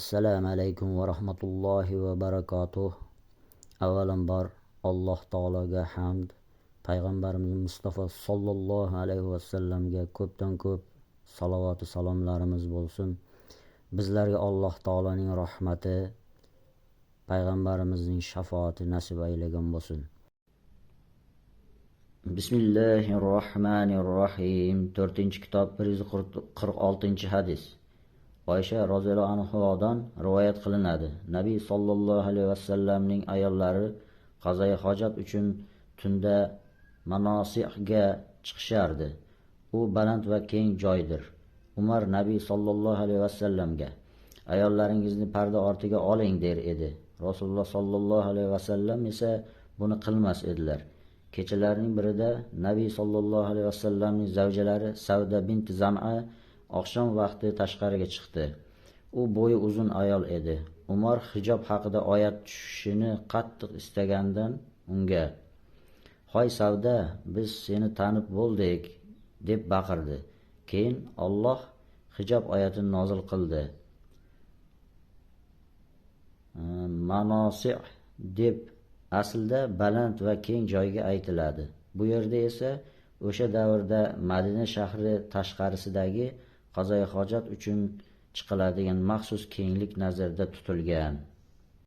Assalomu alaykum va rahmatullohi va barakatuh. Avvalambor Alloh taologa hamd, payg'ambarimiz Mustafa sollallohu alayhi vasallamga ko'pdan ko'p salovatu salomlarimiz bo'lsin. Bizlarga Alloh taoloning rahmati, payg'ambarimizning shafoati nasib aylagan bo'lsin. Bismillahirrohmanirrohim. 4-kitob 146-hadis. Oysha roziyallohu anhodan rivoyat qilinadi. Nabiy sollallohu alayhi vasallamning ayollari qazoi hojat uchun tunda manosihga chiqishardi. U baland va keng joydir. Umar Nabiy sollallohu alayhi vasallamga ayollaringizni parda ortiga oling der edi. Rasululloh sollallohu alayhi vasallam esa buni qilmas edilar. Kechalarning birida Nabiy sollallohu alayhi vasallamning zavjalari Savda bint Zam'a oqshom vaqti tashqariga chiqdi. U bo'yi uzun ayol edi. Umar hijob haqida oyat tushishini qattiq istagandan unga: "Hoy Savda, biz seni tanib bo'ldik", deb baqirdi. Keyin Alloh hijob oyatini nozil qildi. Manosih deb aslida baland va keng joyga aytiladi. Bu yerda esa o'sha davrda Madina shahri tashqarisidagi qazoi hojat uchun chiqiladigan maxsus kenglik nazarda tutilgan.